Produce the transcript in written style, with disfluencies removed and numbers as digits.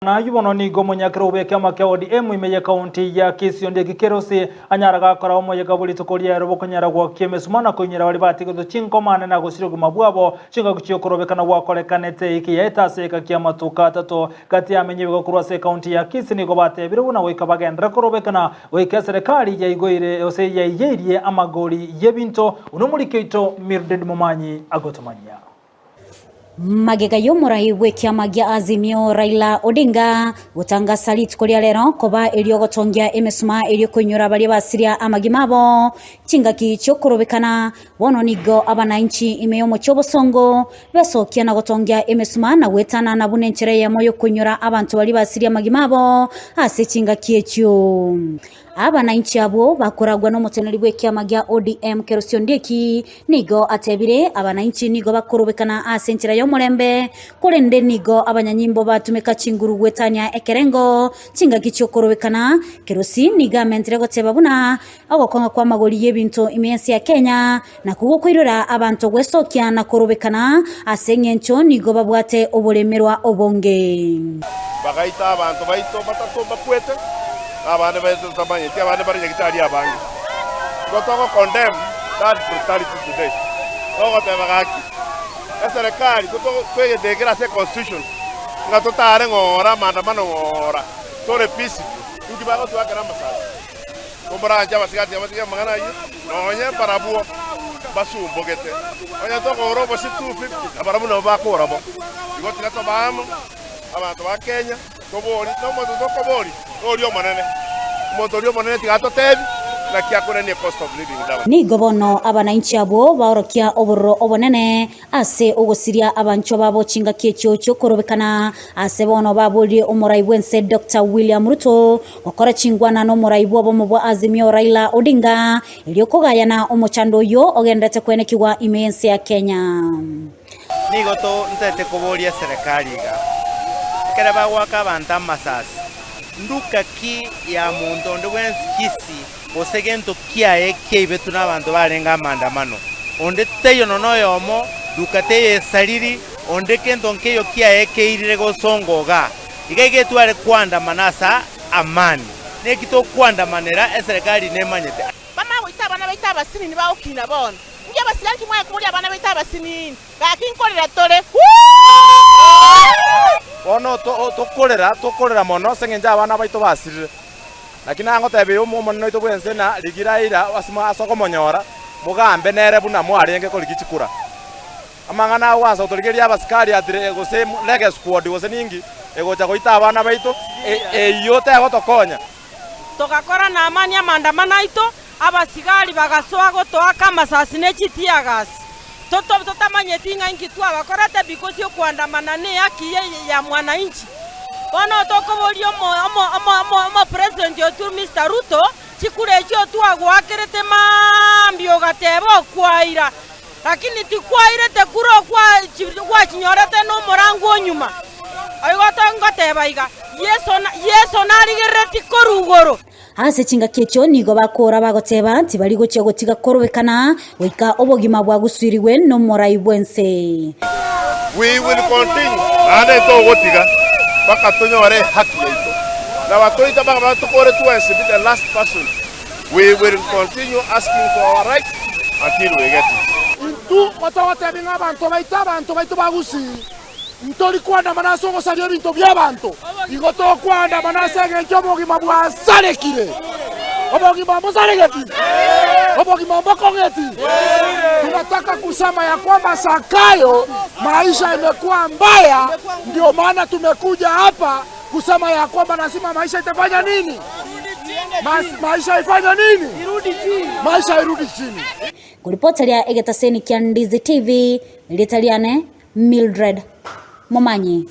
Nayio bono nigo omonyakera bw'ekiama kia ODM ime y'ekaunti ya Kisii Ondieki Kerosi anyara gakora omoyega bwe rituko riaero bw'okonyara gwokia emesuma na koinyora baria batigetwe chinkomane na gosiria obogima bwabo chingaki chi'okorobekana gwakorekanete eke yaete ase egeka ki'amatuko atato. Gati y'amenyi ebigo korwa ase ekaunti ya Kisii nigo batebire buna goika bagenderere korobekana goika eserekari yaigoire gose yaiyeirie amagori y'ebinto buna omoriki oito Mildred Momanyi agotomanyia. Magega y'omorai bw'ekiama gia Azimio Raila Odinga gotangasa rituko ria rero koba eriogotongia emesuma erio koinyora baria basiria amagima abo chingaki chi'okorobekana, bono nigo abanainchi ime y'omochie obosongo besokia na gotongia emesuma na goetanana buna enchera eyemo y'okoinyora abanto baria basiria amagima abo ase chingaki echio. Abanainchi abwo bakoragwa nomoteneneri bw'ekiama gia ODM Kerosi Ondieki nigo atebire, Abanainchi nigo bakorobekana ase enchera y'omorembe, korende nigo abanyanyimbo batumeka chinguru gwetania ekerengo chingaki chi'okorobekana. Kerosi nigo amentire goteba buna ogokong'a kw'amagori y'ebinto ime y'ense ya Kenya nakwo gokoirora abanto gwesokia na korobekana ase eng'encho nigo babwate oboremerwa obonge. Bagaita abanto baito batato mbakwete, na abande baito totamanyeti, abande bare nyagitari abange. Igo togo condemn that brutality today. Togoteba gaki, eserekari twegetekere ase econstitution ng'a totare ng'ora amaandamano ng'ora, tore peaceful, inki bagotoakera amasasi? Komoranche abasigati abatige amang'ana ayio, nonye mbarabwo mbasumbogete. Onye tokogora obosie 250, nabarabwo nabo bakogora bo. Igo tiga tobe amo, abanto ba Kenya, tobori, na omonto tokoboria, noria omonene. Omonto oria omonene tiga atotebi, naki akorenie cost of living down. Nigo bono abanainchi abwo baorokia obororo obonene Ase ogosiria abanchwa babo chingaki echio chi'okorobekana, ase bono baborie omorai bw'ense Doctor William Ruto gokora chingwana n'omorai bw'obomo bwa Azimio Raila Odinga erio kogayana omochando oyio ogenderete kwenekigwa ime y'ense ya Kenya. Nigo ntete koboria eserekari iga, ekero bagoaka abanto amasasi, nduka ki ya monto onde bwensi Kisii gose gento kiaye kiaibetwe nabanto barenge amaandamano, onde taiyo nonya noyomo, duka teiyo esariri, onde kento nkeiyo kiaye keirire gosonga igaa. Iga iga etware koandamana ase amani. Neki tokoandamanera eserekari nemanyete. Bamanye goita abana baito abasinini bagokina bono. Inki abasigari ki mwaye koboria abana baito abasinini? Gaki nkorera tore. Wuu! Bono tokorera, tokorera mono ase engencho abana baito basirire. Naki nagotebia Omonene oito bw'ense na rigira eira ase okomonyora, mogambe nere buna mwarenge korigia chikura. Amang'ana agwansa gotorigereria abasikari atire gose rege squad gose ninki egocha goita abana baito, eyio tegotokonya. Togakora namani amaandamano aito, abasigari bagasoa gotoaka amasasi ne chiteargas. Totamanyeti ng'a inki twabakorete because okoandamana nehaki ya mwananchi. Bono tokoboria omopresident oito Mister Ruto, chikura echio twagoakerete maambia ogateba okwaira, lakini tikwairete kura gwachinyorete nomorango onyuma. Igo ngoteba iga, Yeso narigereretie korwa igoro. Ase chingaki echio nigo bakoora bagoteba, Tibari gochia gotiga korobekana goika obogima bwagusuirigwe nomorai bw'ense. We will continue naende ntogotiga mpaka tonyore ehaki yaito. Na batoita mpaka batokore twensi be the last person. We will continue asking for our rights until we get it. Intwe gotogotebia ng'a abanto baito, abanto baito ba Gusii, Ntori koandamana ase ogosaria ebinto bi'abanto, igo tokoandamana ase engencho obogima bwasarekire. Obogima mbosaregeti? Obogima mbokong'eti? Tunataka kusema ya kwamba Zakayo maisha imekuwa mbaya, ndio maana tumekuja hapa kusema ya kwamba lazima maisha itafanya nini? Mas, maisha ifanye nini? Maisha irudi chini. Koripoteria egetaseni kia Ndizi TV, erieta riane Mildred Momanyi.